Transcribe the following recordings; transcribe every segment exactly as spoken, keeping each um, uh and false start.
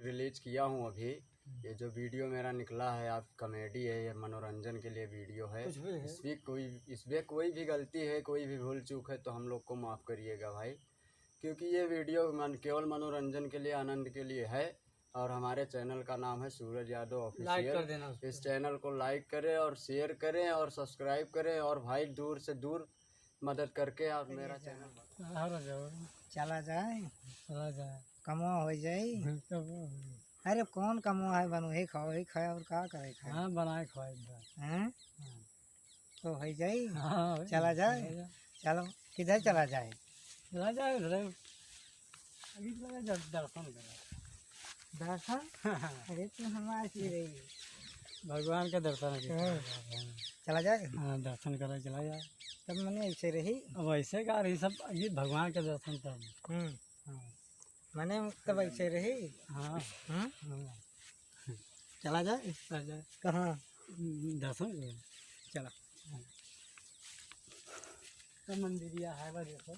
रिलीज किया हूँ अभी। ये जो वीडियो मेरा निकला है, आप कॉमेडी है, ये मनोरंजन के लिए वीडियो है। कुछ भी है। इसमें कोई, इसमें कोई भी गलती है, कोई भी भूल चूक है, तो हम लोग को माफ़ करिएगा भाई, क्योंकि ये वीडियो मन-, केवल मनोरंजन के लिए, आनंद के लिए है। और हमारे चैनल का नाम है सूरज यादव ऑफिशियल। लाइक कर देना उसको। इस चैनल को लाइक करें और शेयर करें और सब्सक्राइब करें, और भाई दूर से दूर मदद करके आप मेरा चैनल बना। चला जाए। चला जाए। कमवा हो जाई। हम्म, कमवा हो जाई। अरे कौन कमवा है, बनू ही खाओ, ही खाए और का करे खाए? हाँ, बनाए खाए एक बार। हैं? हाँ। तो हो जाई। हाँ, हो चला जाए। चला जाए। चलो, किधर चला जाए? चला जाए उधर। अभी चला जाए दर-, दर्शन करा। दर्शन? अरे तू हमार की रही। भगवान का दर्शन अभी हाँ। करा। चला जाए? हाँ, दर्शन करा, चला जाए। तब मने ऐसे रही। अब ऐसे का रही सब, ये भगवान का दर्शन तब। हम्म। हाँ। मने तब ऐसे रही। हाँ। हम्म? हाँ। चला जाए? चला जाए। कहाँ? दर्शन के। चला। तो मंदिरिया है बा देखो।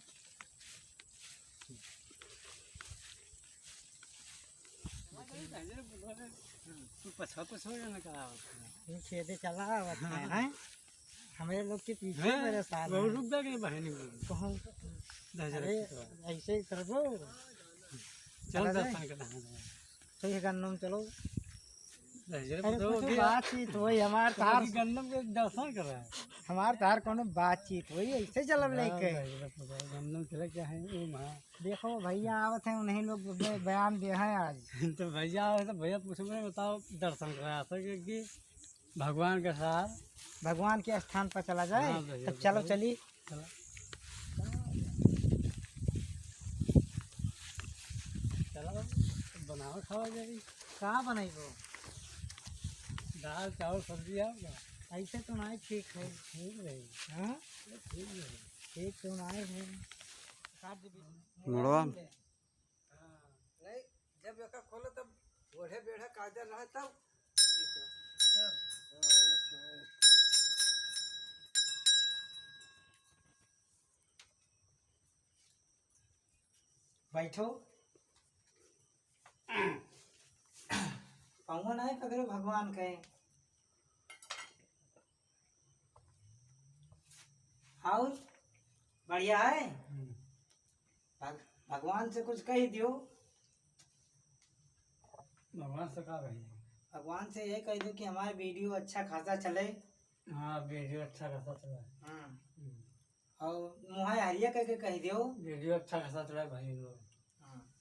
तू पछा पछा जाना का आवत है? ये खेते चला आवत है, हाँ। हैं? हमरे लोग के पीछे हैं? मेरे साथ वो हैं। रुक जा के बहनी को। कौन? दहजरा अरे, की तरह। ऐसे ही करबो। चल चला जाए। दर्शन करना है। तो ये गन्नम चलो। दहजरा अरे, बताओ कुछ कि बातचीत होई, हमार तार अभी गन्नम के दर्शन कर रहा है। हमार तार कोनो बातचीत होई, ऐसे चलब हाँ, लेके। दहजरा बताओ, गन्नम चला क्या है? वो वहाँ। देखो, भैया आवत हैं, उन्हीं लोग बे-, बयान दे हैं आज। तो भैया आवे तो भैया पूछो, मैं बताओ, दर्शन करा सके कि भगवान के साथ। भगवान के स्थान पर चला जाए। हाँ, भैया, तो चलो, बताओ। चली। चला। चला, बनाओ, खावा जाई। का बनइबो? दाल, चावल, सब्जी, और का? ऐसे तो नहीं ठीक है। ठीक रही। हाँ? ठीक रही। ठीक तो नहीं है। मुड़वा। हाँ, नहीं, जब एका खोलो तब ओढ़े बेढ़ा कायदा रहे तब। बैठो। पौवा नहीं पकड़ो भगवान के। और बढ़िया है? हम्म। भग-, भगवान से कुछ कह दियो। भगवान से का कही? भगवान से ये कह दो कि हमारा वीडियो अच्छा खासा चले। हाँ, वीडियो अच्छा खासा चले। हाँ। हम्म। और मुँह हरिया करके कह दियो। वीडियो अच्छा खासा चले भाई लोग। हाँ।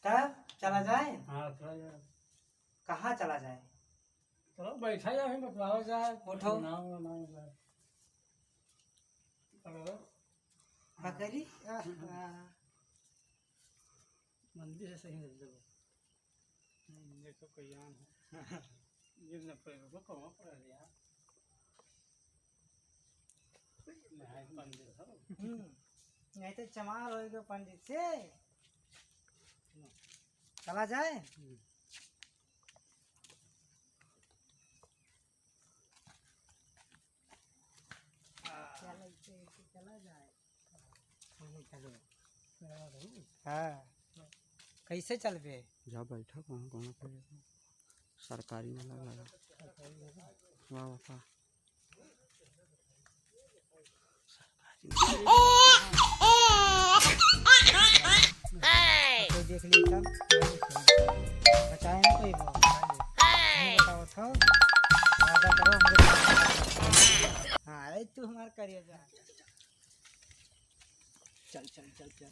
तब चला जाए? हाँ, चला जाए। कहाँ चला जाए? चलो, बैठा जाए, फिर बतलावा जाए। उठो। बनाओ, बनाओ जाए। चलो। हाँ, करी? हाँ। मंदिर है, सही है, देखो। हम्म, देखो, कल्याण है। ये न पे, रुको, कहाँ पर है यार? नहीं, पंडित हो। हम्म, नहीं तो चमार होएगा पंडित से। चला जाए? हम्म। चला, चला जाए। हाँ। कैसे चलबे? जा बैठा कहाँ, कहाँ पे सरकारी वाला लगा। वाह, वाह। तो देख ली तब। बचाए ना कोई को। बताओ तो। वादा करो हमरे साथ। हाँ, अरे तू हमार करिया जा। चल, चल, चल, चल।